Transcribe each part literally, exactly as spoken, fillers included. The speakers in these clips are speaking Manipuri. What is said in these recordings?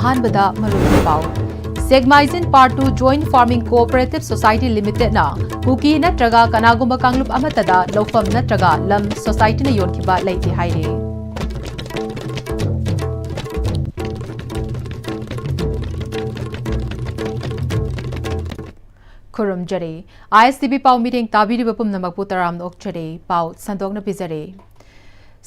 ꯑꯍꯥꯟꯕꯗ ꯃꯔꯨꯑꯣꯏꯕ ꯄꯥꯎ꯫ ꯁꯦꯛꯃꯥꯏꯖꯤꯟ Part Two Joint Farming Cooperative Society Limited ꯅ ꯀꯨꯀꯤ ꯅꯠꯇ꯭ꯔꯒ ꯀꯅꯥꯒꯨꯝꯕ ꯀꯥꯡꯂꯨꯞ ꯑꯃꯠꯇꯗ ꯂꯧꯐꯝ ꯅꯠꯇ꯭ꯔꯒ ꯂꯝ ꯁꯣꯁꯥꯏꯇꯤꯅ ꯌꯣꯟꯈꯤꯕ ꯂꯩꯇꯦ ꯍꯥꯏꯔꯦ꯫ ꯈꯨꯔꯨꯝꯖꯔꯤ꯫ ISTV ꯄꯥꯎ ꯃꯤꯠꯌꯦꯡ ꯇꯥꯕꯤꯔꯤꯕ ꯄꯨꯝꯅꯃꯛꯄꯨ ꯇꯔꯥꯝꯅ ꯑꯣꯛꯆꯔꯤ꯫ ꯄꯥꯎ ꯁꯟꯗꯣꯛꯅ ꯄꯤꯖꯔꯤ꯫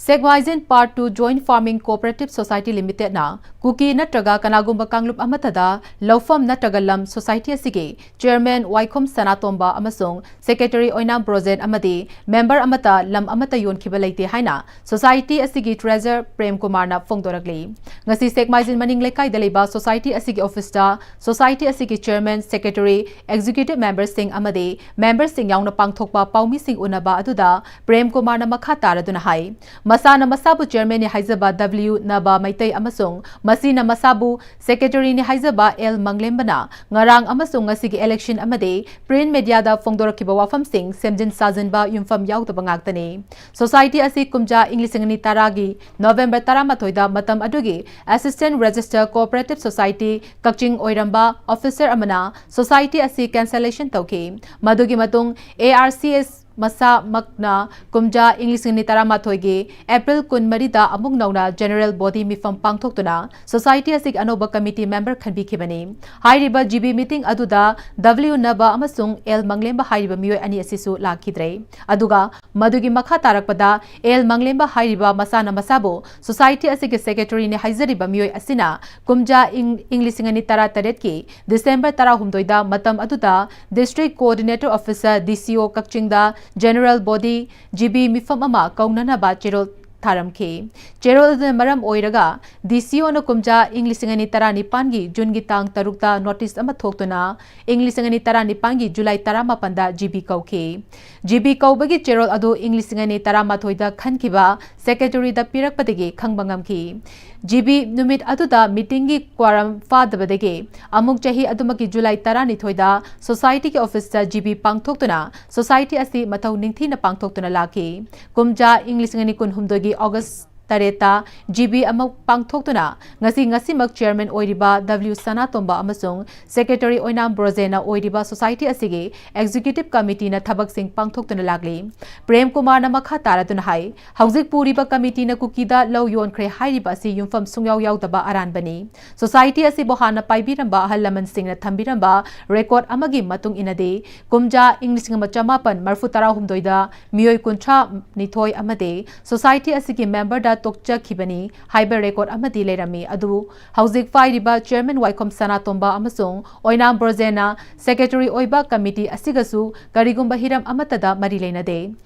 ꯁꯦꯛꯃꯥꯏꯖꯤꯟ Part Two Joint Farming Cooperative Society Limited ꯅ ꯀꯨꯀꯤ ꯅꯠꯇ꯭ꯔꯒ ꯀꯅꯥꯒꯨꯝꯕ ꯀꯥꯡꯂꯨꯞ ꯑꯃꯠꯇꯗ ꯂꯧꯐꯝ ꯅꯠꯇ꯭ꯔꯒ ꯂꯝ ꯁꯣꯁꯥꯏꯇꯤ ꯑꯁꯤꯒꯤ ꯆꯦꯌꯔꯃꯦꯟ ꯋꯥꯏꯈꯣꯝ ꯁꯅꯥꯇꯣꯝꯕ ꯑꯃꯁꯨꯡ ꯁꯦꯀ꯭ꯔꯦꯇꯔꯤ ꯑꯣꯏꯅꯥꯝ ꯕ꯭ꯔꯣꯖꯦꯟ ꯑꯃꯗꯤ ꯃꯦꯝꯕꯔ ꯑꯃꯠꯇ ꯂꯝ ꯑꯃꯠꯇ ꯌꯣꯟꯈꯤꯕ ꯂꯩꯇꯦ ꯍꯥꯏꯅ ꯁꯣꯁꯥꯏꯇꯤ ꯑꯁꯤꯒꯤ ꯇ꯭ꯔꯦꯖꯔ ꯄ꯭ꯔꯦꯝ ꯀꯨꯃꯥꯔꯅ ꯐꯣꯡꯗꯣꯔꯛꯂꯤ꯫ ꯉꯁꯤ ꯁꯦꯛꯃꯥꯏꯖꯤꯟ ꯃꯅꯤꯡ ꯂꯩꯀꯥꯏꯗ ꯂꯩꯕ ꯁꯣꯁꯥꯏꯇꯤ ꯑꯁꯤꯒꯤ ꯑꯣꯐꯤꯁꯇ ꯁꯣꯁꯥꯏꯇꯤ ꯑꯁꯤꯒꯤ ꯆꯦꯌꯔꯃꯦꯟ, ꯁꯦꯀ꯭ꯔꯦꯇꯔꯤ, ꯑꯦꯛꯖꯤꯀ꯭ꯌꯨꯇꯤꯚ ꯃꯦꯝꯕꯔꯁꯤꯡ ꯑꯃꯗꯤ ꯃꯦꯝꯕꯔꯁꯤꯡ ꯌꯥꯎꯅ ꯄꯥꯡꯊꯣꯛꯄ ꯄꯥꯎꯃꯤꯁꯤꯡ ꯎꯅꯕ ꯑꯗꯨꯗ ꯄ꯭ꯔꯦꯝ ꯀꯨꯃꯥꯔꯅ ꯃꯈꯥ ꯇꯥꯔꯗꯨꯅ ꯍꯥꯏ, ꯃꯁꯥꯅ ꯃꯁꯥꯕꯨ ꯆꯦꯌꯔꯃꯦꯟꯅꯤ ꯍꯥꯏꯖꯕ ꯗꯕ꯭ꯂꯤꯎ ꯅꯕ ꯃꯩꯇꯩ ꯑꯃꯁꯨꯡ ꯃꯁꯤꯅ ꯃꯁꯥꯕꯨ ꯁꯦꯀ꯭ꯔꯦꯇꯔꯤꯅꯤ ꯍꯥꯏꯖꯕ ꯑꯦꯜ ꯃꯪꯂꯦꯝꯕꯅ ꯉꯔꯥꯡ ꯑꯃꯁꯨꯡ ꯉꯁꯤꯒꯤ ꯏꯂꯦꯛꯁꯟ ꯑꯃꯗꯤ ꯄ꯭ꯔꯤꯟꯠ ꯃꯦꯗꯤꯌꯥꯗ ꯐꯣꯡꯗꯣꯔꯛꯈꯤꯕ ꯋꯥꯐꯝꯁꯤꯡ ꯁꯦꯝꯖꯤꯟ ꯁꯥꯖꯤꯟꯕ ꯌꯨꯝꯐꯝ ꯌꯥꯎꯗꯕ ꯉꯥꯛꯇꯅꯤ꯫ ꯁꯣꯁꯥꯏꯇꯤ ꯑꯁꯤ ꯀꯨꯝꯖꯥ ꯏꯪ ꯂꯤꯁꯤꯡ ꯑꯅꯤ ꯇꯔꯥꯒꯤ ꯅꯣꯚꯦꯝꯕꯔ ꯇꯔꯥꯃꯥꯊꯣꯏꯗ ꯃꯇꯝ ꯑꯗꯨꯒꯤ ꯑꯦꯁꯤꯁꯇꯦꯟꯠ ꯔꯦꯖꯤꯁꯇꯔ ꯀꯣꯑꯣꯄꯔꯦꯇꯤꯚ ꯁꯣꯁꯥꯏꯇꯤ ꯀꯛꯆꯤꯡ ꯑꯣꯏꯔꯝꯕ ꯑꯣꯐꯤꯁꯔ ꯑꯃꯅ ꯁꯣꯁꯥꯏꯇꯤ ꯑꯁꯤ ꯀꯦꯟꯁꯦꯂꯦꯁꯟ ꯇꯧꯈꯤ꯫ ꯃꯗꯨꯒꯤ ꯃꯇꯨꯡ ARCS ꯃꯁꯥꯃꯛꯅ ꯀꯨꯝꯖꯥ ꯏꯪ ꯂꯤꯁꯤꯡ ꯑꯅꯤ ꯇꯔꯥꯃꯥꯊꯣꯏꯒꯤ ꯑꯦꯄ꯭ꯔꯤꯜ ꯀꯨꯟꯃꯔꯤꯗ ꯑꯃꯨꯛ ꯅꯧꯅ ꯖꯦꯅꯔꯦꯜ ꯕꯣꯗꯤ ꯃꯤꯐꯝ ꯄꯥꯡꯊꯣꯛꯇꯨꯅ ꯁꯣꯁꯥꯏꯇꯤ ꯑꯁꯤꯒꯤ ꯑꯅꯧꯕ ꯀꯃꯤꯇꯤ ꯃꯦꯝꯕꯔ ꯈꯟꯕꯤꯈꯤꯕꯅꯤ꯫ ꯍꯥꯏꯔꯤꯕ GB ꯃꯤꯇꯤꯡ ꯑꯗꯨꯗ ꯗꯕ꯭ꯂꯤꯎ ꯅꯕ ꯑꯃꯁꯨꯡ ꯑꯦꯜ ꯃꯪꯂꯦꯝꯕ ꯍꯥꯏꯔꯤꯕ ꯃꯤꯑꯣꯏ ꯑꯅꯤ ꯑꯁꯤꯁꯨ ꯂꯥꯛꯈꯤꯗ꯭ꯔꯦ꯫ ꯑꯗꯨꯒ ꯃꯗꯨꯒꯤ ꯃꯈꯥ ꯇꯥꯔꯛꯄꯗ ꯑꯦꯜ ꯃꯪꯂꯦꯝꯕ ꯍꯥꯏꯔꯤꯕ ꯃꯁꯥꯅ ꯃꯁꯥꯕꯨ ꯁꯣꯁꯥꯏꯇꯤ ꯑꯁꯤꯒꯤ ꯁꯦꯀ꯭ꯔꯦꯇꯔꯤꯅꯤ ꯍꯥꯏꯖꯔꯤꯕ ꯃꯤꯑꯣꯏ ꯑꯁꯤꯅ ꯀꯨꯝꯖꯥ ꯏꯪ, ꯏꯪ ꯂꯤꯁꯤꯡ ꯑꯅꯤ ꯇꯔꯥꯇꯔꯦꯠꯀꯤ ꯗꯤꯁꯦꯝꯕꯔ ꯇꯔꯥꯍꯨꯝꯗꯣꯏꯗ ꯃꯇꯝ ꯑꯗꯨꯗ ꯗꯤꯁꯇ꯭ꯔꯤꯛ ꯀꯣꯑꯣꯔꯗꯤꯅꯦꯇꯔ ꯑꯣꯐꯤꯁꯔ, DCO, ꯀꯛꯆꯤꯡꯗ ꯖꯦꯅꯔꯦꯜ ꯕꯣꯗꯤ, GB ꯃꯤꯐꯝ ꯑꯃ ꯀꯧꯅꯅꯕ ꯆꯦꯔꯣꯜ ꯊꯥꯔꯝꯈꯤ꯫ ꯆꯦꯔꯣꯜ ꯑꯗꯨꯅ ꯃꯔꯝ ꯑꯣꯏꯔꯒ DCOꯅ ꯀꯨꯝꯖꯥ ꯏꯪ ꯂꯤꯁꯤꯡ ꯑꯅꯤ ꯇꯔꯥꯅꯤꯄꯥꯟꯒꯤ ꯖꯨꯟꯒꯤ ꯇꯥꯡ ꯇꯔꯨꯛꯇ ꯅꯣꯇꯤꯁ ꯑꯃ ꯊꯣꯛꯇꯨꯅ ꯏꯪ ꯂꯤꯁꯤꯡ ꯑꯅꯤ ꯇꯔꯥꯅꯤꯄꯥꯟꯒꯤ ꯖꯨꯂꯥꯏ ꯇꯔꯥꯃꯥꯄꯟꯗ GB ꯀꯧꯈꯤ꯫ GB ꯀꯧꯕꯒꯤ ꯆꯦꯔꯣꯜ ꯑꯗꯨ ꯏꯪ ꯂꯤꯁꯤꯡ ꯑꯅꯤ ꯇꯔꯥꯃꯥꯊꯣꯏꯗ ꯈꯟꯈꯤꯕ ꯁꯦꯀ꯭ꯔꯦꯇꯔꯤꯗ ꯄꯤꯔꯛꯄꯗꯒꯤ ꯈꯪꯕ ꯉꯝꯈꯤ꯫ GB ꯅꯨꯃꯤꯠ ꯑꯗꯨꯗ ꯃꯤꯇꯤꯡꯒꯤ ꯀ꯭ꯋꯥꯔꯝ ꯐꯥꯗꯕꯗꯒꯤ ꯑꯃꯨꯛ ꯆꯍꯤ ꯑꯗꯨꯃꯛꯀꯤ ꯖꯨꯂꯥꯏ ꯇꯔꯥꯅꯤꯊꯣꯏꯗ ꯁꯣꯁꯥꯏꯇꯤꯒꯤ ꯑꯣꯐꯤꯁꯇ GB ꯄꯥꯡꯊꯣꯛꯇꯨꯅ ꯁꯣꯁꯥꯏꯇꯤ ꯑꯁꯤ ꯃꯊꯧ ꯅꯤꯡꯊꯤꯅ ꯄꯥꯡꯊꯣꯛꯇꯨꯅ ꯂꯥꯛꯈꯤ꯫ ꯀꯨꯝꯖꯥ ꯏꯪ ꯂꯤꯁꯤꯡ ꯑꯅꯤ ꯀꯨꯟꯍꯨꯝꯗꯣꯏꯒꯤ ꯑꯣꯒꯁ ꯇꯔꯦꯠꯇ ꯖꯤ ꯕꯤ ꯑꯃ ꯄꯥꯡꯊꯣꯛꯇꯨꯅ ꯉꯁꯤ, ꯉꯁꯤꯃꯛ chairman ꯑꯣꯏꯔꯤꯕ ꯗꯕ꯭ꯂꯤꯎ ꯁꯅꯥꯇꯣꯝꯕ ꯑꯃꯁꯨꯡ secretary ꯑꯣꯏꯅꯥꯝ ꯕ꯭ꯔꯣꯖꯦꯟꯅ ꯑꯣꯏꯔꯤꯕ society ꯑꯁꯤꯒꯤ executive committeeꯅ ꯊꯕꯛꯁꯤꯡ ꯄꯥꯡꯊꯣꯛꯇꯨꯅ ꯂꯥꯛꯂꯤ꯫ ꯄ꯭ꯔꯦꯝ ꯀꯨꯃꯥꯔꯅ ꯃꯈꯥ ꯇꯥꯔꯗꯨꯅ ꯍꯥꯏ, ꯍꯧꯖꯤꯛ ꯄꯨꯔꯤꯕ committeeꯅ ꯀꯨꯀꯤꯗ ꯂꯧ ꯌꯣꯟꯈ꯭ꯔꯦ ꯍꯥꯏꯔꯤꯕ ꯑꯁꯤ ꯌꯨꯝꯐꯝ ꯁꯨꯡꯌꯥꯎ ꯌꯥꯎꯗꯕ ꯑꯔꯥꯟꯕꯅꯤ꯫ Society ꯑꯁꯤꯕꯨ ꯍꯥꯟꯅ ꯄꯥꯏꯕꯤꯔꯝꯕ ꯑꯍꯜ ꯂꯃꯟꯁꯤꯡꯅ ꯊꯝꯕꯤꯔꯝꯕ record ꯑꯃꯒꯤ ꯃꯇꯨꯡ ꯏꯟꯅꯗꯤ, ꯀꯨꯝꯖꯥ ꯏꯪ ꯂꯤꯁꯤꯡ ꯑꯃ ꯆꯃꯥꯄꯟ ꯃꯔꯤꯐꯨ ꯇꯔꯥꯍꯨꯝꯗꯣꯏꯗ ꯃꯤꯑꯣꯏ ꯀꯨꯟꯊ꯭ꯔꯥ ꯅꯤꯊꯣꯏ ꯑꯃꯗꯤ society ꯑꯁꯤꯒꯤ memberꯗ ꯇꯣꯛꯆꯈꯤꯕꯅꯤ ꯍꯥꯏꯕ record ꯑꯃꯗꯤ ꯂꯩꯔꯝꯃꯤ꯫ ꯑꯗꯨꯕꯨ ꯍꯧꯖꯤꯛ ꯄꯥꯏꯔꯤꯕ chairman ꯋꯥꯏꯈꯣꯝ ꯁꯅꯥꯇꯣꯝꯕ ꯑꯃꯁꯨꯡ ꯑꯣꯏꯅꯥꯝ ꯕ꯭ꯔꯣꯖꯦꯟꯅ secretary ꯑꯣꯏꯕ committee ꯑꯁꯤꯒꯁꯨ ꯀꯔꯤꯒꯨꯝꯕ ꯍꯤꯔꯝ ꯑꯃꯠꯇꯗ ꯃꯔꯤ ꯂꯩꯅꯗꯦ꯫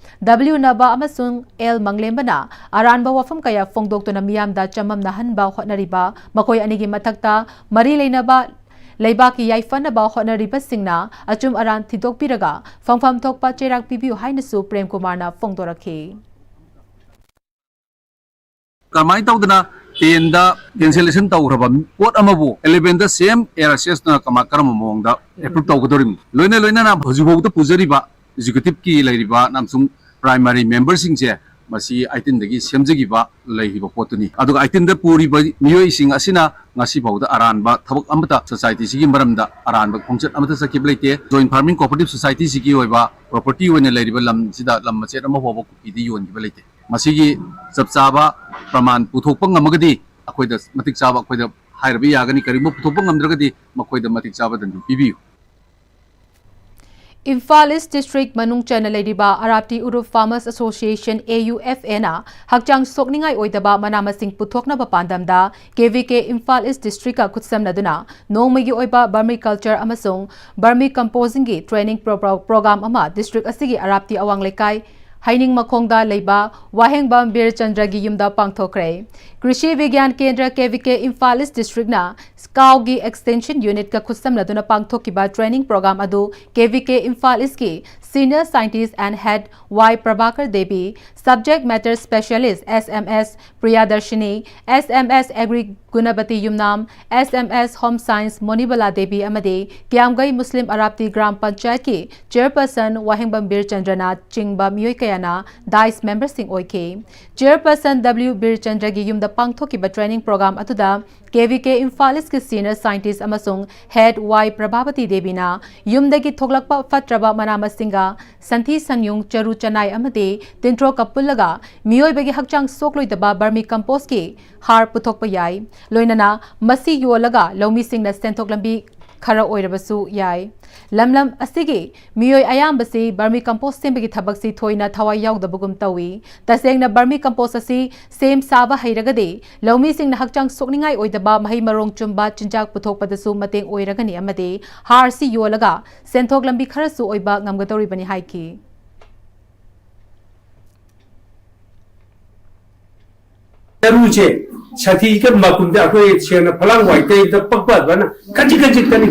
ꯗꯕ꯭ꯂꯤꯎ ꯅꯕ ꯑꯃꯁꯨꯡ ꯑꯦꯜ ꯃꯪꯂꯦꯝꯕꯅ ꯑꯔꯥꯟꯕ ꯋꯥꯐꯝ ꯀꯌꯥ ꯐꯣꯡꯗꯣꯛꯇꯨꯅ ꯃꯤꯌꯥꯝꯗ ꯆꯃꯝꯅꯍꯟꯕ ꯍꯣꯠꯅꯔꯤꯕ ꯃꯈꯣꯏ ꯑꯅꯤꯒꯤ ꯃꯊꯛꯇ ꯃꯔꯤ ꯂꯩꯅꯕ ꯂꯩꯕꯥꯛꯀꯤ ꯌꯥꯏꯐꯅꯕ ꯍꯣꯠꯅꯔꯤꯕꯁꯤꯡꯅ ꯑꯆꯨꯝ ꯑꯔꯥꯟ ꯊꯤꯗꯣꯛꯄꯤꯔꯒ ꯐꯪꯐꯝ ꯊꯣꯛꯄ ꯆꯩꯔꯥꯛ ꯄꯤꯕꯤꯌꯨ ꯍꯥꯏꯅꯁꯨ ꯄ꯭ꯔꯦꯝ ꯀꯨꯃꯥꯔꯅ ꯐꯣꯡꯗꯣꯔꯛꯈꯤ꯫ ꯀꯃꯥꯏꯅ ꯇꯧꯗꯅ tenꯗ cancellation ꯇꯧꯈ꯭ꯔꯕ ꯄꯣꯠ ꯑꯃꯕꯨ elevenꯗ same ARCSꯅ ꯀꯃꯥ-, ꯀꯔꯝꯕ ꯃꯑꯣꯡꯗ approve ꯇꯧꯒꯗꯧꯔꯤꯕꯅꯣ? ꯂꯣꯏꯅ ꯂꯣꯏꯅꯅ ꯍꯧꯖꯤꯛꯐꯥꯎꯗ ꯄꯨꯖꯔꯤꯕ executiveꯀꯤ ꯂꯩꯔꯤꯕ ꯑꯃꯁꯨꯡ primary memberꯁꯤꯡꯁꯦ ꯃꯁꯤ eighteenꯗꯒꯤ ꯁꯦꯝꯖꯈꯤꯕ ꯂꯩꯔꯤꯕ ꯄꯣꯠꯇꯨꯅꯤ꯫ ꯑꯗꯨꯒ eighteenꯗ ꯄꯨꯔꯤꯕ ꯃꯤꯑꯣꯏꯁꯤꯡ ꯑꯁꯤꯅ ꯉꯁꯤꯐꯥꯎꯗ ꯑꯔꯥꯟꯕ ꯊꯕꯛ ꯑꯃꯠꯇ societyꯁꯤꯒꯤ ꯃꯔꯝꯗ ꯑꯔꯥꯟꯕ ꯈꯣꯡꯆꯠ ꯑꯃꯠꯇ ꯆꯠꯈꯤꯕ ꯂꯩꯇꯦ꯫ Joint Farming Cooperative Societyꯁꯤꯒꯤ ꯑꯣꯏꯕ property ꯑꯣꯏꯅ ꯂꯩꯔꯤꯕ ꯂꯝꯁꯤꯗ ꯂꯝ ꯃꯆꯦꯠ ꯑꯃ ꯐꯥꯎꯕ ꯀꯨꯀꯤꯗ ꯌꯣꯟꯈꯤꯕ ꯂꯩꯇꯦ꯫ ꯃꯁꯤꯒꯤ ꯆꯞ ꯆꯥꯕ ꯄ꯭ꯔꯃꯥꯟ ꯄꯨꯊꯣꯛꯄ ꯉꯝꯃꯒꯗꯤ ꯑꯩꯈꯣꯏꯗ ꯃꯇꯤꯛ ꯆꯥꯕ, ꯑꯩꯈꯣꯏꯗ ꯍꯥꯏꯔꯕ ꯌꯥꯒꯅꯤ꯫ ꯀꯔꯤꯒꯨꯝꯕ ꯄꯨꯊꯣꯛꯄ ꯉꯝꯗ꯭ꯔꯒꯗꯤ ꯃꯈꯣꯏꯗ ꯃꯇꯤꯛ ꯆꯥꯕ ꯗꯟꯗꯤ ꯄꯤꯕꯤꯌꯨ꯫ ꯏꯝꯐꯥꯜ East District ꯃꯅꯨꯡ ꯆꯟꯅ ꯂꯩꯔꯤꯕ ꯑꯔꯥꯞꯇꯤ ꯎꯔꯨꯞ Farmers Association, AUFAꯅ ꯍꯛꯆꯥꯡ ꯁꯣꯛꯅꯤꯡꯉꯥꯏ ꯑꯣꯏꯗꯕ ꯃꯅꯥ ꯃꯁꯤꯡ ꯄꯨꯊꯣꯛꯅꯕ ꯄꯥꯟꯗꯝꯗ KVK ꯏꯝꯐꯥꯜ East Districtꯀ ꯈꯨꯠꯁꯝꯅꯗꯨꯅ ꯅꯣꯡꯃꯒꯤ ꯑꯣꯏꯕ vermiculture ꯑꯃꯁꯨꯡ vermicomposingꯒꯤ training pro-, pro-, program ꯑꯃ district ꯑꯁꯤꯒꯤ ꯑꯔꯥꯞꯇꯤ ꯑꯋꯥꯡ ꯂꯩꯀꯥꯏ ꯍꯩꯅꯤꯡ ꯃꯈꯣꯡꯗ ꯂꯩꯕ ꯋꯥꯍꯦꯡꯕꯝ ꯕꯤꯔꯆꯟꯗ꯭ꯔꯒꯤ ꯌꯨꯝꯗ ꯄꯥꯡꯊꯣꯛꯈ꯭ꯔꯦ꯫ ꯀ꯭ꯔꯤꯁꯤ ꯕꯤꯒ꯭ꯌꯥꯟ ꯀꯦꯟꯗ꯭ꯔ, ꯀꯦ ꯚꯤ ꯀꯦ, ꯏꯝꯐꯥꯜ ꯏꯁ ꯗꯤꯁꯇ꯭ꯔꯤꯛꯅ ꯁ꯭ꯀꯥꯎꯒꯤ ꯑꯦꯛꯁꯇꯦꯟꯁꯟ ꯌꯨꯅꯤꯠꯀ ꯈꯨꯠꯁꯝꯅꯗꯨꯅ ꯄꯥꯡꯊꯣꯛꯈꯤꯕ ꯇ꯭ꯔꯦꯅꯤꯡ ꯄ꯭ꯔꯣꯒ꯭ꯔꯥꯝ ꯑꯗꯨ ꯀꯦ ꯚꯤ ꯀꯦ ꯏꯝꯐꯥꯜ ꯏꯁꯀꯤ Senior Scientist and Head Y Prabhakar Devi, Subject Matter Specialist S M S Priyadarshini, S M S agri Gunabati Yumnam, S M S home science Monibala Devi ꯑꯃꯗꯤ ꯀꯤꯌꯥꯝꯒꯩ ꯃꯨꯁꯂꯤꯝ ꯑꯔꯥꯞꯇꯤ ꯒ꯭ꯔꯥꯝ ꯄꯟꯆꯥꯌꯠꯀꯤ ꯆꯦꯌꯔꯄꯔꯁꯟ ꯋꯥꯍꯦꯡꯕꯝ ꯕꯤꯔꯆꯟꯗ꯭ꯔꯅ ꯆꯤꯡꯕ ꯃꯤꯑꯣꯏ ꯀꯌꯥꯅ ꯗꯥꯏꯁ ꯃꯦꯝꯕꯔꯁꯤꯡ ꯑꯣꯏꯈꯤ꯫ ꯆꯦꯌꯔꯄꯔꯁꯟ ꯗꯕ꯭ꯂꯤꯎ ꯕꯤꯔꯆꯟꯗ꯭ꯔꯒꯤ ꯌꯨꯝꯗ ꯄꯥꯡꯊꯣꯛꯈꯤꯕ ꯇ꯭ꯔꯦꯅꯤꯡ ꯄ꯭ꯔꯣꯒ꯭ꯔꯥꯝ ꯑꯗꯨꯗ ꯀꯦ ꯚꯤ ꯀꯦ ꯏꯝꯐꯥꯜ ꯏꯁꯀꯤ Senior Scientist ꯑꯃꯁꯨꯡ Head ꯋꯥꯏ ꯄ꯭ꯔꯚꯥꯕꯇꯤ ꯗꯦꯕꯤꯅ ꯌꯨꯝꯗꯒꯤ ꯊꯣꯛꯂꯛꯄ ꯐꯠꯇ꯭ꯔꯕ ꯃꯅꯥ ꯃꯁꯤꯡꯒ ꯁꯟꯊꯤ ꯁꯟꯌꯨꯡ, ꯆꯔꯨ ꯆꯅꯥꯏ ꯑꯃꯗꯤ ꯇꯤꯟꯊ꯭ꯔꯣꯛꯀ ꯄꯨꯜꯂꯒ ꯃꯤꯑꯣꯏꯕꯒꯤ ꯍꯛꯆꯥꯡ ꯁꯣꯛꯂꯣꯏꯗꯕ ꯕꯔꯃꯤ ꯀꯝꯄꯣꯁꯀꯤ ꯍꯥꯔ ꯄꯨꯊꯣꯛꯄ ꯌꯥꯏ꯫ ꯂꯣꯏꯅꯅ ꯃꯁꯤ ꯌꯣꯜꯂꯒ ꯂꯧꯃꯤꯁꯤꯡꯅ ꯁꯦꯟꯊꯣꯛ ꯂꯝꯕꯤ ꯈꯔ ꯑꯣꯏꯔꯕꯁꯨ ꯌꯥꯏ꯫ ꯂꯝꯂꯝ ꯑꯁꯤꯒꯤ ꯃꯤꯑꯣꯏ ꯑꯌꯥꯝꯕꯁꯤ ꯕꯔꯃꯤ ꯀꯝꯄꯣꯁ ꯁꯦꯝꯕꯒꯤ ꯊꯕꯛꯁꯤ ꯊꯣꯏꯅ ꯊꯋꯥꯏ ꯌꯥꯎꯗꯕꯒꯨꯝ ꯇꯧꯏ꯫ ꯇꯁꯦꯡꯅ ꯕꯔꯃꯤ ꯀꯝꯄꯣꯁ ꯑꯁꯤ ꯁꯦꯝ ꯁꯥꯕ ꯍꯩꯔꯒꯗꯤ ꯂꯧꯃꯤꯁꯤꯡꯅ ꯍꯛꯆꯥꯡ ꯁꯣꯛꯅꯤꯡꯉꯥꯏ ꯑꯣꯏꯗꯕ ꯃꯍꯩ ꯃꯔꯣꯡ ꯆꯨꯝꯕ ꯆꯤꯟꯖꯥꯛ ꯄꯨꯊꯣꯛꯄꯗꯁꯨ ꯃꯇꯦꯡ ꯑꯣꯏꯔꯒꯅꯤ ꯑꯃꯗꯤ ꯍꯥꯔꯁꯤ ꯌꯣꯜꯂꯒ ꯁꯦꯟꯊꯣꯛ ꯂꯝꯕꯤ ꯈꯔꯁꯨ ꯑꯣꯏꯕ ꯉꯝꯒꯗꯧꯔꯤꯕꯅꯤ ꯍꯥꯏꯈꯤ꯫ ꯆꯔꯨꯁꯦ ꯁꯥꯊꯤꯒ ꯃꯄꯨꯝꯗ ꯑꯩꯈꯣꯏ ꯁꯦꯡꯅ ꯐꯂꯥꯡ ꯋꯥꯏ ꯇꯩꯕꯗ ꯄꯛꯄ ꯑꯗꯨꯃꯥꯏꯅ ꯈꯖꯤꯛ ꯈꯖꯤꯛꯇꯅꯤ꯫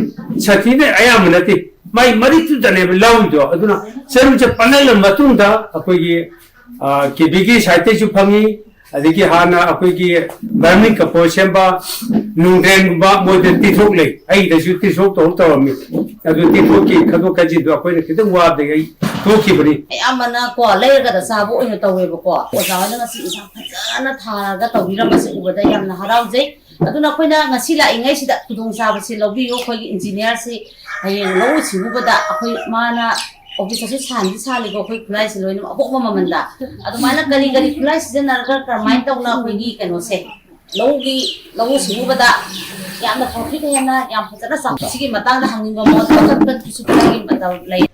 ꯁꯥꯊꯤꯅ ꯑꯌꯥꯝꯕ ꯅꯠꯇꯦ, ꯃꯥꯏ ꯃꯔꯤꯛꯇꯨꯗꯅꯦꯕ ꯂꯧꯔꯤꯗꯣ꯫ ꯑꯗꯨꯅ ꯆꯔꯨꯁꯦ ꯄꯠꯍꯜꯂ ꯃꯇꯨꯡꯗ ꯑꯩꯈꯣꯏꯒꯤ, ꯑ, ꯀꯦꯕꯤꯒꯤ ꯁꯥꯏꯠꯇꯩꯁꯨ ꯐꯪꯉꯤ, ꯑꯗꯒꯤ ꯍꯥꯟꯅ ꯑꯩꯈꯣꯏꯒꯤ ꯕꯔꯃꯤ ꯀꯝꯄꯣꯁ ꯁꯦꯝꯕ ꯅꯨꯡꯗ꯭ꯔꯦꯟꯒꯨꯝꯕ ꯃꯣꯏꯗ ꯇꯤꯊꯣꯛ ꯂꯩ, ꯑꯩꯗꯁꯨ ꯇꯤꯊꯣꯛ ꯇꯧ ꯇꯧꯔꯝꯃꯤ꯫ ꯑꯗꯨ ꯇꯤꯊꯣꯛꯀꯤ ꯈꯟꯗꯣꯛ ꯈꯟꯖꯤꯟꯗꯣ ꯑꯩꯈꯣꯏꯅ ꯈꯤꯇꯪ ꯋꯥꯕꯗꯒꯤ ꯑꯩ ꯇꯣꯛꯈꯤꯕꯅꯤ꯫ ꯑꯌꯥꯝꯕꯅ ꯀꯣ, ꯂꯩꯔꯒꯗ ꯆꯥꯕ ꯑꯣꯏꯅ ꯇꯧꯋꯦꯕꯀꯣ꯫ ꯑꯣꯖꯥ ꯍꯣꯏꯅ ꯉꯁꯤ ꯏꯟꯁꯥꯡ ꯐꯖꯅ ꯊꯥꯔꯒ ꯇꯧꯕꯤꯔꯝꯕꯁꯦ ꯎꯕꯗ ꯌꯥꯝꯅ ꯍꯔꯥꯎꯖꯩ꯫ ꯑꯗꯨꯅ ꯑꯩꯈꯣꯏꯅ ꯉꯁꯤ ꯂꯥꯛꯏꯉꯩꯁꯤꯗ ꯈꯨꯗꯣꯡꯆꯥꯕꯁꯦ ꯂꯧꯕꯤꯌꯨ꯫ ꯑꯩꯈꯣꯏꯒꯤ ꯏꯟꯖꯤꯅꯤꯌꯥꯔꯁꯤ ꯍꯌꯦꯡ ꯂꯧꯎ ꯁꯤꯡꯎꯕꯗ ꯑꯩꯈꯣꯏ ꯃꯥꯅ ꯑꯣꯐꯤꯁꯇꯁꯨ ꯁꯥꯟꯗꯤ ꯁꯥꯜꯂꯤꯀꯣ, ꯑꯩꯈꯣꯏ ꯈꯨꯠꯂꯥꯏꯁꯦ ꯂꯣꯏꯅꯃꯛ ꯑꯍꯣꯡꯕ ꯃꯃꯜꯗ꯫ ꯑꯗꯨꯃꯥꯏꯅ ꯀꯔꯤ ꯀꯔꯤ ꯈꯨꯠꯂꯥꯏ ꯁꯤꯖꯤꯟꯅꯔꯒ ꯀꯔꯝꯍꯥꯏꯅ ꯇꯧꯅ ꯑꯩꯈꯣꯏꯒꯤ ꯀꯩꯅꯣꯁꯦ, ꯂꯧꯒꯤ, ꯂꯧꯎ ꯁꯤꯡꯎꯕꯗ ꯌꯥꯝꯅ ꯄ꯭ꯔꯣꯐꯤꯠ ꯍꯦꯟꯅ ꯌꯥꯝ ꯐꯖꯅ ꯆꯥꯎ-, ꯁꯤꯒꯤ ꯃꯇꯥꯡꯗ ꯍꯪꯅꯤꯡꯕ ꯃꯣꯠ ꯑꯀꯛꯅꯕꯁꯨ ꯈꯔꯒꯤ ꯃꯇꯝ ꯂꯩ꯫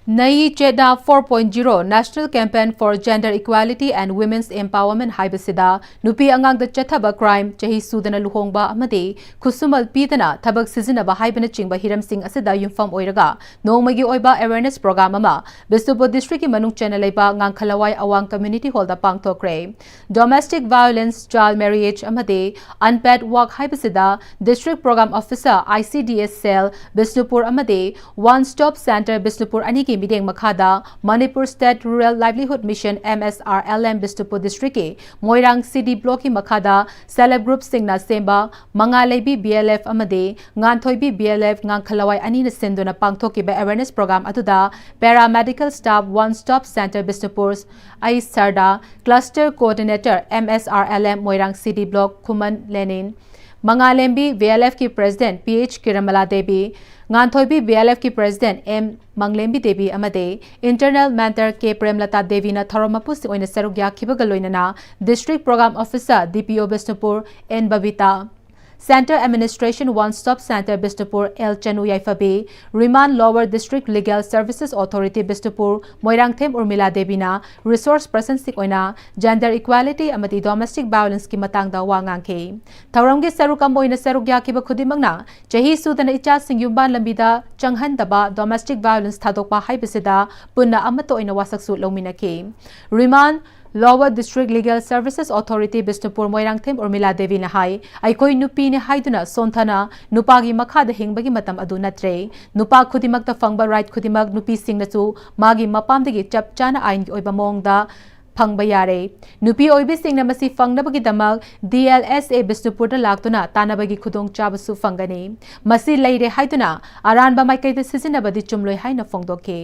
ꯅꯌꯤ ꯆꯦꯠꯅ four point zero National Campaign for Gender Equality and Women's Empowerment ꯍꯥꯏꯕꯁꯤꯗ ꯅꯨꯄꯤ ꯑꯉꯥꯡꯗ ꯆꯠꯊꯕ crime, ꯆꯍꯤ ꯁꯨꯗꯅ ꯂꯨꯍꯣꯡꯕ ꯑꯃꯗꯤ ꯈꯨꯠꯁꯨꯃꯜ ꯄꯤꯗꯅ ꯊꯕꯛ ꯁꯤꯖꯤꯟꯅꯕ ꯍꯥꯏꯕꯅꯆꯤꯡꯕ ꯍꯤꯔꯝꯁꯤꯡ ꯑꯁꯤꯗ ꯌꯨꯝꯐꯝ ꯑꯣꯏꯔꯒ ꯅꯣꯡꯃꯒꯤ ꯑꯣꯏꯕ awareness program ꯑꯃ ꯕꯤꯁꯅꯨꯄꯨꯔ district ꯀꯤ ꯃꯅꯨꯡ ꯆꯟꯅ ꯂꯩꯕ ꯉꯥꯡꯈꯂꯋꯥꯏ ꯑꯋꯥꯡ community hall ꯗ ꯄꯥꯡꯊꯣꯛꯈ꯭ꯔꯦ꯫ Domestic violence, child marriage ꯑꯃꯗꯤ unpaid work ꯍꯥꯏꯕꯁꯤꯗ district program officer, I C D S cell Bishnupur ꯑꯃꯗꯤ One Stop Center ꯕꯤꯁꯅꯨꯄꯨꯔ ꯑꯅꯤꯒꯤ ꯃꯤꯠꯌꯦꯡ ꯃꯈꯥꯗ Manipur State Rural Livelihood Mission, M S R L M, Bishnupur district ꯀꯤ ꯃꯣꯏꯔꯥꯡ C D block ꯀꯤ ꯃꯈꯥꯗ self help group ꯁꯤꯡꯅ ꯁꯦꯝꯕ ꯃꯉꯥꯂꯩꯕꯤ B L F ꯑꯃꯗꯤ ꯉꯥꯟꯊꯣꯏꯕꯤ B L F ꯉꯥꯡꯈꯂꯋꯥꯏ ꯑꯅꯤꯅ ꯁꯤꯟꯗꯨꯅ ꯄꯥꯡꯊꯣꯛꯈꯤꯕ awareness program ꯑꯗꯨꯗ paramedical staff, One Stop Center Bishnupur, ꯑꯩ ꯁꯔꯗꯥ, cluster coordinator, M S R L M ꯃꯣꯏꯔꯥꯡ C D block ꯈꯨꯃꯟ ꯂꯦꯅꯤꯟ, ꯃꯉꯥꯂꯦꯝꯕꯤ B L F ꯀꯤ president P H ꯀꯤꯔꯃꯂꯥ Devi, ꯉꯥꯟꯊꯣꯏꯕꯤ B L F ꯀꯤ president M ꯃꯪꯂꯦꯝꯕꯤ ꯗꯦꯕꯤ ꯑꯃꯗꯤ internal mentor K ꯄ꯭ꯔꯦꯝꯂꯇꯥ ꯗꯦꯕꯤꯅ ꯊꯧꯔꯝ ꯃꯄꯨꯁꯤꯡ ꯑꯣꯏꯅ ꯁꯔꯨꯛ ꯌꯥꯈꯤꯕꯒ ꯂꯣꯏꯅꯅ district program officer D P O Bishnupur N Babita, Center Administration One Stop Center Bishnupur L ꯆꯅꯨ ꯌꯥꯏꯐꯕꯤ, Remand Lower District Legal Services Authority Bishnupur Moirangthem ꯎꯔꯃꯤꯂꯥ ꯗꯦꯕꯤꯅ resource person ꯁꯤꯡ ꯑꯣꯏꯅ gender equality ꯑꯃꯗꯤ domestic violence ꯀꯤ ꯃꯇꯥꯡꯗ ꯋꯥ ꯉꯥꯡꯈꯤ꯫ ꯊꯧꯔꯝꯒꯤ ꯁꯔꯨꯛ ꯑꯃ ꯑꯣꯏꯅ ꯁꯔꯨꯛ ꯌꯥꯈꯤꯕ ꯈꯨꯗꯤꯡꯃꯛꯅ ꯆꯍꯤ ꯁꯨꯗꯅ ꯏꯆꯥꯁꯤꯡ ꯌꯨꯝꯕꯥꯟ ꯂꯝꯕꯤꯗ ꯆꯪꯍꯟꯗꯕ, domestic violence ꯊꯥꯗꯣꯛꯄ ꯍꯥꯏꯕꯁꯤꯗ ꯄꯨꯟꯅ ꯑꯃꯠꯇ ꯑꯣꯏꯅ ꯋꯥꯁꯛꯁꯨ ꯂꯧꯃꯤꯟꯅꯈꯤ꯫ Remand Lower District Legal Services Authority Bishnupur Moirangthem ꯎꯔꯃꯤꯂꯥ ꯗꯦꯕꯤꯅ ꯍꯥꯏ, ꯑꯩꯈꯣꯏ ꯅꯨꯄꯤꯅꯤ ꯍꯥꯏꯗꯨꯅ ꯁꯣꯟꯊꯅ ꯅꯨꯄꯥꯒꯤ ꯃꯈꯥꯗ ꯍꯤꯡꯕꯒꯤ ꯃꯇꯝ ꯑꯗꯨ ꯅꯠꯇ꯭ꯔꯦ꯫ ꯅꯨꯄꯥ ꯈꯨꯗꯤꯡꯃꯛꯇ ꯐꯪꯕ right ꯈꯨꯗꯤꯡꯃꯛ ꯅꯨꯄꯤꯁꯤꯡꯅꯁꯨ ꯃꯥꯒꯤ ꯃꯄꯥꯝꯗꯒꯤ ꯆꯞ ꯆꯥꯅ ꯑꯥꯏꯟꯒꯤ ꯑꯣꯏꯕ ꯃꯑꯣꯡꯗ ꯐꯪꯕ ꯌꯥꯔꯦ꯫ ꯅꯨꯄꯤ ꯑꯣꯏꯕꯤꯁꯤꯡꯅ ꯃꯁꯤ ꯐꯪꯅꯕꯒꯤꯗꯃꯛ D L S A ꯕꯤꯁꯅꯨꯄꯨꯔꯗ ꯂꯥꯛꯇꯨꯅ ꯇꯥꯟꯅꯕꯒꯤ ꯈꯨꯗꯣꯡꯆꯥꯕꯁꯨ ꯐꯪꯒꯅꯤ꯫ ꯃꯁꯤ ꯂꯩꯔꯦ ꯍꯥꯏꯗꯨꯅ ꯑꯔꯥꯟꯕ ꯃꯥꯏꯀꯩꯗ ꯁꯤꯖꯤꯟꯅꯕꯗꯤ ꯆꯨꯝꯂꯣꯏ ꯍꯥꯏꯅ ꯐꯣꯡꯗꯣꯛꯈꯤ꯫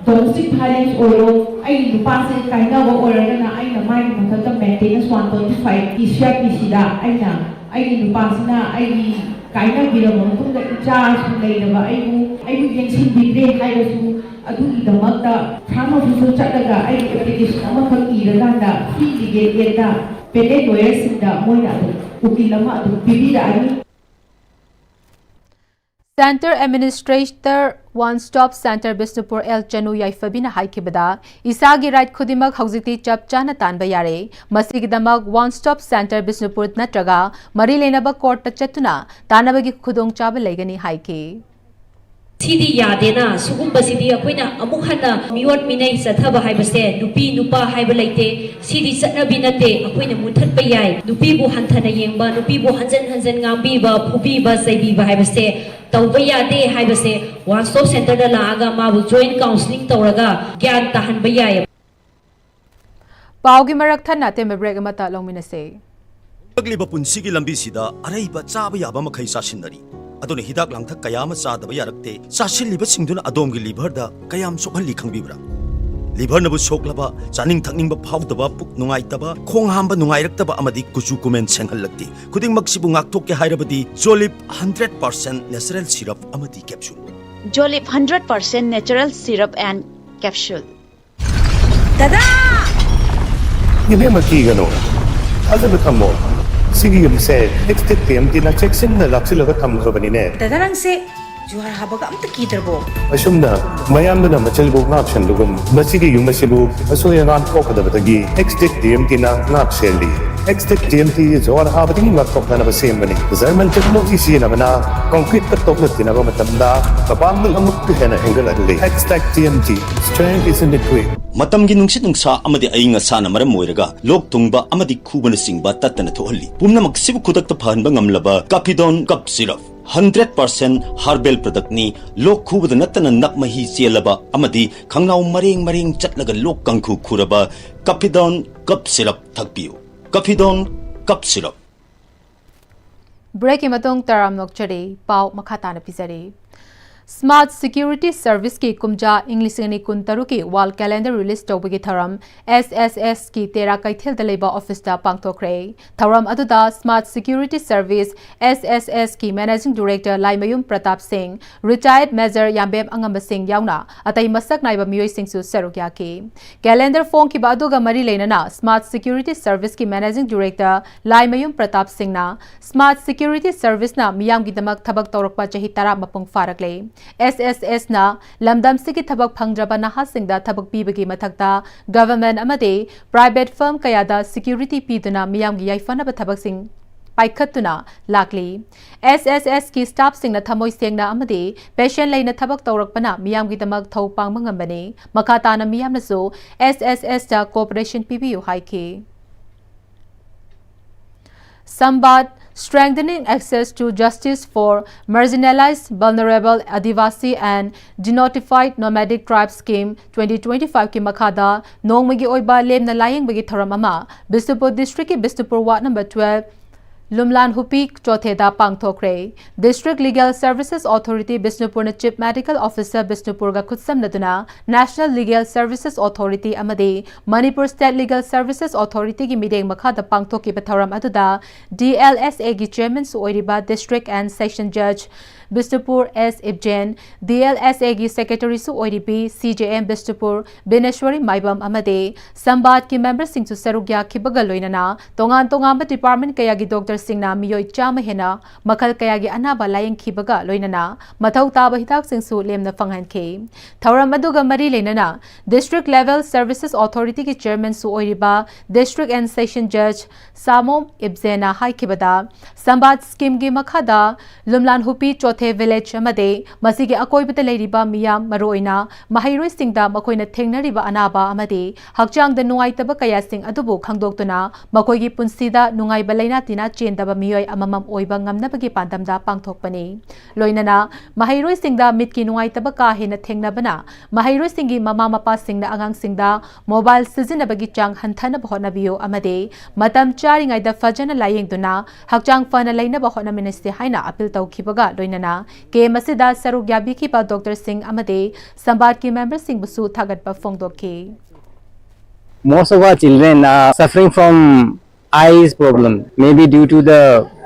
Domestic violence ꯑꯣꯏꯔꯣ, ꯑꯩꯒꯤ ꯅꯨꯄꯥꯁꯦ ꯀꯥꯏꯅꯕ ꯑꯣꯏꯔꯒꯅ ꯑꯩꯅ ꯃꯥꯒꯤ ꯃꯊꯛꯇ maintenance one twenty five ꯀꯤ C R P C ꯗ ꯑꯩꯅ, ꯑꯩꯒꯤ ꯅꯨꯄꯥꯁꯤꯅ ꯑꯩꯒꯤ ꯀꯥꯏꯅꯕꯤꯔꯕ ꯃꯇꯨꯡꯗ ꯏꯆꯥꯁꯨ ꯂꯩꯔꯕ ꯑꯩꯕꯨ, ꯑꯩꯕꯨ ꯌꯦꯡꯁꯤꯟꯕꯤꯗ꯭ꯔꯦ ꯍꯥꯏꯔꯁꯨ, ꯑꯗꯨꯒꯤꯗꯃꯛꯇ farm office ꯇ ꯆꯠꯂꯒ ꯑꯩꯒꯤ application ꯑꯃꯈꯛ ꯏꯔꯀꯥꯟꯗ free legal aid ꯇ paid lawyer ꯁꯤꯡꯗ ꯃꯣꯏꯅ ꯑꯗꯨꯝ ꯎꯀꯤꯜ ꯑꯃ ꯑꯗꯨꯝ ꯄꯤꯕꯤꯔꯛꯑꯅꯤ꯫ Center Administrator One Stop Center Bishnupur L Chanu ꯌꯥꯏꯐꯕꯤꯅ ꯍꯥꯏꯈꯤꯕꯗ, ꯏꯁꯥꯒꯤ right ꯈꯨꯗꯤꯡꯃꯛ ꯍꯧꯖꯤꯛꯇꯤ ꯆꯞ ꯆꯥꯅ ꯇꯥꯟꯕ ꯌꯥꯔꯦ꯫ ꯃꯁꯤꯒꯤꯗꯃꯛ One Stop Center ꯕꯤꯁꯅꯨꯄꯨꯔ ꯅꯠꯇ꯭ꯔꯒ ꯃꯔꯤ ꯂꯩꯅꯕ courtꯇ ꯆꯠꯇꯨꯅ ꯇꯥꯟꯅꯕꯒꯤ ꯈꯨꯗꯣꯡꯆꯥꯕ ꯂꯩꯒꯅꯤ ꯍꯥꯏꯈꯤ꯫ ꯁꯤꯗꯤ ꯌꯥꯗꯦꯅ, ꯁꯤꯒꯨꯝꯕꯁꯤꯗꯤ ꯑꯩꯈꯣꯏꯅ ꯑꯃꯨꯛ ꯍꯟꯅ ꯃꯤꯑꯣꯠ ꯃꯤꯅꯩ ꯆꯠꯊꯕ ꯍꯥꯏꯕꯁꯦ ꯅꯨꯄꯤ ꯅꯨꯄꯥ ꯍꯥꯏꯕ ꯂꯩꯇꯦ꯫ ꯁꯤꯗꯤ ꯆꯠꯅꯕꯤ ꯅꯠꯇꯦ, ꯑꯩꯈꯣꯏꯅ ꯃꯨꯊꯠꯄ ꯌꯥꯏ꯫ ꯅꯨꯄꯤꯕꯨ ꯍꯟꯊꯅ ꯌꯦꯡꯕ, ꯅꯨꯄꯤꯕꯨ ꯍꯟꯖꯟ ꯍꯟꯖꯟ ꯉꯥꯡꯕꯤꯕ, ꯐꯨꯕꯤꯕ, ꯆꯩꯕꯤꯕ ꯍꯥꯏꯕꯁꯦ ꯇꯧꯕ ꯌꯥꯗꯦ ꯍꯥꯏꯕꯁꯦ One Stop Centerꯗ ꯂꯥꯛꯑꯒ ꯃꯥꯕꯨ joint counselling ꯇꯧꯔꯒ ꯒ꯭ꯌꯥꯟ ꯇꯥꯍꯟꯕ ꯌꯥꯏ꯫ ꯄꯥꯎꯒꯤ ꯃꯔꯛ ꯊꯠꯅ ꯑꯇꯦꯟꯕ break ꯑꯃꯠꯇ ꯂꯧꯃꯤꯟꯅꯁꯦ꯫ ꯍꯤꯡꯂꯛꯂꯤꯕ ꯄꯨꯟꯁꯤꯒꯤ ꯂꯝꯕꯤꯁꯤꯗ ꯑꯔꯩꯕ ꯆꯥꯕ ꯌꯥꯕ ꯃꯈꯩ ꯆꯥꯁꯤꯟꯅꯔꯤ꯫ ꯑꯗꯨꯅ ꯍꯤꯗꯥꯛ ꯂꯥꯡꯊꯛ ꯀꯌꯥ ꯑꯃ ꯆꯥꯗꯕ ꯌꯥꯔꯛꯇꯦ꯫ ꯆꯥꯁꯤꯜꯂꯤꯕꯁꯤꯡꯗꯨꯅ ꯑꯗꯣꯝꯒꯤ liverꯗ ꯀꯌꯥꯝ ꯁꯣꯛꯍꯜꯂꯤ ꯈꯪꯕꯤꯕ꯭ꯔꯥ? Liverꯅꯕꯨ ꯁꯣꯛꯂꯕ, ꯆꯥꯅꯤꯡ ꯊꯛꯅꯤꯡꯕ ꯐꯥꯎꯗꯕ, ꯄꯨꯛ ꯅꯨꯡꯉꯥꯏꯇꯕ, ꯈꯣꯡ ꯍꯥꯝꯕ ꯅꯨꯡꯉꯥꯏꯔꯛꯇꯕ ꯑꯃꯗꯤ ꯀꯨꯆꯨ ꯀꯨꯃꯦꯟ ꯁꯦꯡꯍꯜꯂꯛꯇꯦ꯫ ꯈꯨꯗꯤꯡꯃꯛꯁꯤꯕꯨ ꯉꯥꯛꯊꯣꯛꯀꯦ ꯍꯥꯏꯔꯕꯗꯤ Jolib hundred percent natural syrup ꯑꯃꯗꯤ capsule꯫ Jolib hundred percent natural syrup and capsule. ꯗꯗꯥ! ꯏꯕꯦꯝꯃ, ꯀꯤꯒꯅꯨ, ꯊꯥꯖꯕ ꯊꯝꯃꯣ꯫ ꯁꯤꯒꯤ ꯌꯨꯝꯁꯦ ꯑꯦꯛꯁꯇꯦꯛ ꯇꯤ ꯑꯦꯝ ꯇꯤꯅ ꯆꯦꯛꯁꯤꯟꯅ ꯂꯥꯛꯁꯤꯜꯂꯒ ꯊꯝꯈ꯭ꯔꯕꯅꯤꯅꯦ꯫ ꯗꯗꯥ, ꯅꯪꯁꯦ ꯖꯨꯍꯥꯔ ꯍꯥꯕꯒ ꯑꯝꯇ ꯀꯤꯗ꯭ꯔꯕꯣ? ꯑꯁꯨꯝꯅ ꯃꯌꯥꯝꯗꯨꯅ ꯃꯆꯜꯕꯨ ꯉꯥꯛꯁꯦꯟꯕꯒꯨꯝ, ꯃꯁꯤꯒꯤ ꯌꯨꯝ ꯑꯁꯤꯕꯨ ꯑꯁꯣꯏ ꯑꯉꯥꯝ ꯊꯣꯛꯀꯗꯕꯗꯒꯤ ꯑꯦꯛꯁꯇꯦꯛ ꯇꯤ ꯑꯦꯝ ꯇꯤꯅ ꯉꯥꯛ ꯁꯦꯜꯂꯤ꯫ ꯑꯦꯛꯁꯇꯦꯛ ꯇꯤ ꯑꯦꯝ ꯇꯤ ꯖꯨꯍꯥꯔ ꯍꯥꯕꯗꯒꯤ ꯉꯥꯛꯊꯣꯛꯅꯅꯕ ꯁꯦꯝꯕꯅꯤ꯫ ꯖꯔꯃꯟ ꯇꯦꯛꯅꯣꯂꯣꯖꯤ ꯁꯤꯖꯤꯟꯅꯕꯅ ꯀꯪꯀ꯭ꯔꯤꯠꯀ ꯇꯣꯛꯂꯛꯇꯅꯕ ꯃꯇꯝꯗ ꯃꯄꯥꯡꯒꯜ ꯑꯃꯨꯛꯀ ꯍꯦꯟꯅ ꯍꯦꯟꯒꯠꯍꯜꯂꯤ꯫ Extech T M T, strength is in the grip. ꯃꯇꯝꯒꯤ ꯅꯨꯡꯁꯤꯠ ꯅꯨꯡꯁꯥ ꯑꯃꯗꯤ ꯑꯏꯪ ꯑꯁꯥꯅ ꯃꯔꯝ ꯑꯣꯏꯔꯒ ꯂꯣꯛ ꯊꯨꯡꯕ ꯑꯃꯗꯤ ꯈꯨꯕꯅꯆꯤꯡꯕ ꯇꯠꯇꯅ ꯊꯣꯛꯍꯜꯂꯤ꯫ ꯄꯨꯝꯅꯃꯛꯁꯤꯕꯨ ꯈꯨꯗꯛꯇ ꯐꯍꯟꯕ ꯉꯝꯂꯕ Caphidone Cough Syrup, hundred percent herbal productꯅꯤ꯫ ꯂꯣꯛ ꯈꯨꯕꯗ ꯅꯠꯇꯅ ꯅꯞ ꯃꯍꯤ ꯆꯦꯜꯂꯕ ꯑꯃꯗꯤ ꯈꯪꯅꯥꯎ ꯃꯔꯦꯡ ꯃꯔꯦꯡ ꯆꯠꯂꯒ ꯂꯣꯛ ꯀꯥꯡꯈꯨ ꯈꯨꯔꯕ Caphidone Cough Syrup ꯊꯛꯄꯤꯌꯨ꯫ Caphidone Cough Syrup꯫ Breakꯀꯤ ꯃꯇꯨꯡ ꯇꯔꯥꯝ ꯅꯣꯛꯆꯔꯤ꯫ ꯄꯥꯎ ꯃꯈꯥ ꯇꯥꯅ ꯄꯤꯖꯔꯤ꯫ Smart Security Service ꯀꯤ ꯀꯨꯝꯖꯥ ꯏꯪ ꯂꯤꯁꯤꯡ ꯑꯅꯤ ꯀꯨꯟ ꯇꯔꯨꯛꯀꯤ World Calendar release ꯇꯧꯕꯒꯤ ꯊꯧꯔꯝ S S S ꯀꯤ ꯇꯦꯔꯥ ꯀꯩꯊꯦꯜꯗ ꯂꯩꯕ office ꯇ ꯄꯥꯡꯊꯣꯛꯈ꯭ꯔꯦ꯫ ꯊꯧꯔꯝ ꯑꯗꯨꯗ Smart Security Service, S S S ꯀꯤ Managing Director ꯂꯥꯏꯃꯌꯨꯝ ꯄ꯭ꯔꯇꯥꯞ ꯁꯤꯡ, Retired Major ꯌꯥꯝꯕꯦꯝ ꯑꯉꯝꯕ ꯁꯤꯡ ꯌꯥꯎꯅ ꯑꯇꯩ ꯃꯁꯛ ꯅꯥꯏꯕ ꯃꯤꯑꯣꯏꯁꯤꯡꯁꯨ ꯁꯔꯨꯛ ꯌꯥꯈꯤ꯫ Calendar ꯐꯣꯡꯈꯤꯕ ꯑꯗꯨꯒ ꯃꯔꯤ ꯂꯩꯅꯅ Smart Security Service ꯀꯤ Managing Director ꯂꯥꯏꯃꯌꯨꯝ ꯄ꯭ꯔꯇꯥꯞ ꯁꯤꯡꯅ Smart Security Service ꯅ ꯃꯤꯌꯥꯝꯒꯤꯗꯃꯛ ꯊꯕꯛ ꯇꯧꯔꯛꯄ ꯆꯍꯤ ꯇꯔꯥ ꯃꯄꯨꯡ ꯐꯥꯔꯛꯂꯦ꯫ S S S ꯅ ꯂꯝꯗꯝꯁꯤꯒꯤ ꯊꯕꯛ ꯐꯪꯗ꯭ꯔꯕ ꯅꯍꯥꯁꯤꯡꯗ ꯊꯕꯛ ꯄꯤꯕꯒꯤ ꯃꯊꯛꯇ government ꯑꯃꯗꯤ private firm ꯀꯌꯥꯗ security ꯄꯤꯗꯨꯅ ꯃꯤꯌꯥꯝꯒꯤ ꯌꯥꯏꯐꯅꯕ ꯊꯕꯛꯁꯤꯡ ꯄꯥꯏꯈꯠꯇꯨꯅ ꯂꯥꯛꯂꯤ꯫ S S S ꯀꯤ staff ꯁꯤꯡꯅ ꯊꯃꯣꯏ ꯁꯦꯡꯅ ꯑꯃꯗꯤ passion ꯂꯩꯅ ꯊꯕꯛ ꯇꯧꯔꯛꯄꯅ ꯃꯤꯌꯥꯝꯒꯤꯗꯃꯛ ꯊꯧ ꯄꯥꯡꯕ ꯉꯝꯕꯅꯤ꯫ ꯃꯈꯥ ꯇꯥꯅ ꯃꯤꯌꯥꯝꯅꯁꯨ S S S ꯇ cooperation ꯄꯤꯕꯤꯌꯨ ꯍꯥꯏꯈꯤ꯫ Samvad, Strengthening Access to Justice for Marginalized, Vulnerable, Adivasi and Denotified Nomadic Tribes Scheme twenty twenty-five ꯀꯤ ꯃꯈꯥꯗ ꯅꯣꯡꯃꯒꯤ ꯑꯣꯏꯕ ꯂꯦꯝꯅ ꯂꯥꯌꯦꯡꯕꯒꯤ ꯊꯧꯔꯝ ꯑꯃ ꯕꯤꯁꯅꯨꯄꯨꯔ district ꯀꯤ Bishnupur ward number twelve ꯂꯨꯝꯂꯥꯟ ꯍꯨꯄꯤ ꯆꯣꯊꯦꯗ ꯄꯥꯡꯊꯣꯛꯈ꯭ꯔꯦ꯫ District Legal Services Authority ꯕꯤꯁꯅꯨꯄꯨꯔꯅ Chief Medical Officer ꯕꯤꯁꯅꯨꯄꯨꯔꯒ ꯈꯨꯠꯁꯝꯅꯗꯨꯅ National Legal Services Authority ꯑꯃꯗꯤ Manipur State Legal Services Authority ꯒꯤ ꯃꯤꯠꯌꯦꯡ ꯃꯈꯥꯗ ꯄꯥꯡꯊꯣꯛꯈꯤꯕ ꯊꯧꯔꯝ ꯑꯗꯨꯗ D L S A ꯒꯤ chairman ꯁꯨ ꯑꯣꯏꯔꯤꯕ District and Session Judge Bishnupur S ꯏꯕꯖꯦꯟ, D L S A ꯒꯤ secretary ꯁꯨ ꯑꯣꯏꯔꯤꯕꯤ C J M ꯕꯤꯁꯅꯨꯄꯨꯔ ꯕꯤꯅꯦꯁ꯭ꯋꯔꯤ ꯃꯥꯏꯕꯝ ꯑꯃꯗꯤ ꯁꯝꯕꯥꯗꯀꯤ member ꯁꯤꯡꯁꯨ ꯁꯔꯨꯛ ꯌꯥꯈꯤꯕꯒ ꯂꯣꯏꯅꯅ ꯇꯣꯉꯥꯟ ꯇꯣꯉꯥꯟꯕ department ꯀꯌꯥꯒꯤ doctor ꯁꯤꯡꯅ ꯃꯤꯑꯣꯏ ꯆꯥꯝꯃ ꯍꯦꯟꯅ ꯃꯈꯜ ꯀꯌꯥꯒꯤ ꯑꯅꯥꯕ ꯂꯥꯌꯦꯡꯈꯤꯕꯒ ꯂꯣꯏꯅꯅ ꯃꯊꯧ ꯇꯥꯕ ꯍꯤꯗꯥꯛꯁꯤꯡꯁꯨ ꯂꯦꯝꯅ ꯐꯪꯍꯟꯈꯤ꯫ ꯊꯧꯔꯝ ꯑꯗꯨꯒ ꯃꯔꯤ ꯂꯩꯅꯅ District Level Services Authority ꯒꯤ chairman ꯁꯨ ꯑꯣꯏꯔꯤꯕ District and Session Judge ꯁꯥꯃꯣꯝ ꯏꯕꯖꯦꯅ ꯍꯥꯏꯈꯤꯕꯗ, ꯁꯝꯕꯥꯗ scheme ꯒꯤ ꯃꯈꯥꯗ ꯂꯨꯝꯂꯥꯟ ꯍꯨꯄꯤ ꯆꯣꯊꯦ village ꯑꯃꯗꯤ ꯃꯁꯤꯒꯤ ꯑꯀꯣꯏꯕꯗ ꯂꯩꯔꯤꯕ ꯃꯤꯌꯥꯝ, ꯃꯔꯨꯑꯣꯏꯅ ꯃꯍꯩꯔꯣꯏꯁꯤꯡꯗ ꯃꯈꯣꯏꯅ ꯊꯦꯡꯅꯔꯤꯕ ꯑꯅꯥꯕ ꯑꯃꯗꯤ ꯍꯛꯆꯥꯡꯗ ꯅꯨꯡꯉꯥꯏꯇꯕ ꯀꯌꯥꯁꯤꯡ ꯑꯗꯨꯕꯨ ꯈꯪꯗꯣꯛꯇꯨꯅ ꯃꯈꯣꯏꯒꯤ ꯄꯨꯟꯁꯤꯗ ꯅꯨꯡꯉꯥꯏꯕ ꯂꯩꯅꯥ ꯇꯤꯟꯅꯥ ꯍꯦꯟꯗꯕ ꯃꯤꯑꯣꯏ ꯑꯃꯃꯝ ꯑꯣꯏꯕ ꯉꯝꯅꯕꯒꯤ ꯄꯥꯟꯗꯝꯗ ꯄꯥꯡꯊꯣꯛꯄꯅꯤ꯫ ꯂꯣꯏꯅꯅ ꯃꯍꯩꯔꯣꯏꯁꯤꯡꯗ ꯃꯤꯠꯀꯤ ꯅꯨꯡꯉꯥꯏꯇꯕ ꯀꯥ ꯍꯦꯟꯅ ꯊꯦꯡꯅꯕꯅ ꯃꯍꯩꯔꯣꯏꯁꯤꯡꯒꯤ ꯃꯃꯥ ꯃꯄꯥꯁꯤꯡꯅ ꯑꯉꯥꯡꯁꯤꯡꯗ ꯃꯣꯕꯥꯏꯜ ꯁꯤꯖꯤꯟꯅꯕꯒꯤ ꯆꯥꯡ ꯍꯟꯊꯅꯕ ꯍꯣꯠꯅꯕꯤꯌꯨ ꯑꯃꯗꯤ ꯃꯇꯝ ꯆꯥꯔꯤꯉꯩꯗ ꯐꯖꯅ ꯂꯥꯌꯦꯡꯗꯨꯅ ꯍꯛꯆꯥꯡ ꯐꯅ ꯂꯩꯅꯕ ꯍꯣꯠꯅꯃꯤꯟꯅꯁꯤ ꯍꯥꯏꯅ ꯑꯄꯤꯜ ꯇꯧꯈꯤꯕꯒ ꯂꯣꯏꯅꯅ ꯀꯦꯝ ꯑꯁꯤꯗ ꯁꯔꯨꯛ ꯌꯥꯕꯤꯈꯤꯕ ꯗꯣꯛꯇꯔꯁꯤꯡ ꯑꯃꯗꯤ ꯁꯝꯕꯥꯠꯀꯤ ꯃꯦꯝꯕꯔꯁꯤꯡꯕꯨꯁꯨ ꯊꯥꯒꯠꯄ ꯐꯣꯡꯗꯣꯛꯈꯤ꯫ Most of our children are suffering from eyes problem, maybe due to the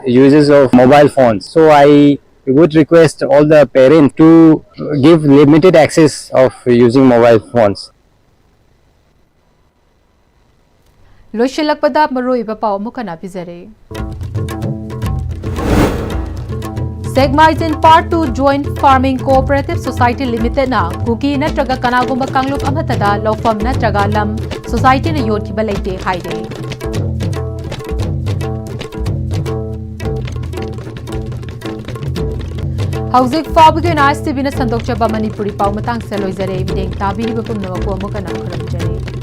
uses of mobile phones. So I would request all the parents to give limited access of using mobile phones. ꯂꯣꯏꯁꯤꯜꯂꯛꯄꯗ ꯃꯔꯨꯑꯣꯏꯕ ꯄꯥꯎ ꯑꯃꯨꯛ ꯍꯟꯅ ꯄꯤꯖꯔꯦ꯫ Segmaizen Part two Joint Farming Cooperative Society Limited ꯅ ꯀꯨꯀꯤ ꯅꯠꯇ꯭ꯔꯒ ꯀꯅꯥꯒꯨꯝꯕ ꯀꯥꯡꯂꯨꯞ ꯑꯃꯠꯇꯗ ꯂꯧꯐꯝ ꯅꯠꯇ꯭ꯔꯒ ꯂꯝ ꯁꯣꯁꯥꯏꯇꯤꯅ ꯌꯣꯟꯈꯤꯕ ꯂꯩꯇꯦ ꯍꯥꯏꯔꯦ꯫ ꯍꯧꯖꯤꯛ ꯐꯥꯎꯕꯒꯤ ꯑꯣꯏꯅ ꯑꯥꯏ ꯑꯦꯁ ꯇꯤ ꯚꯤꯅ ꯁꯟꯗꯣꯛꯆꯕ ꯃꯅꯤꯄꯨꯔꯤ ꯄꯥꯎ ꯃꯇꯥꯡꯁꯤꯗ ꯂꯣꯏꯖꯔꯦ꯫ ꯃꯤꯠꯌꯦꯡ ꯇꯥꯕꯤꯔꯤꯕ ꯄꯨꯝꯅꯃꯛꯄꯨ ꯑꯃꯨꯛ ꯍꯟꯅ ꯈꯨꯔꯨꯝꯖꯔꯤ꯫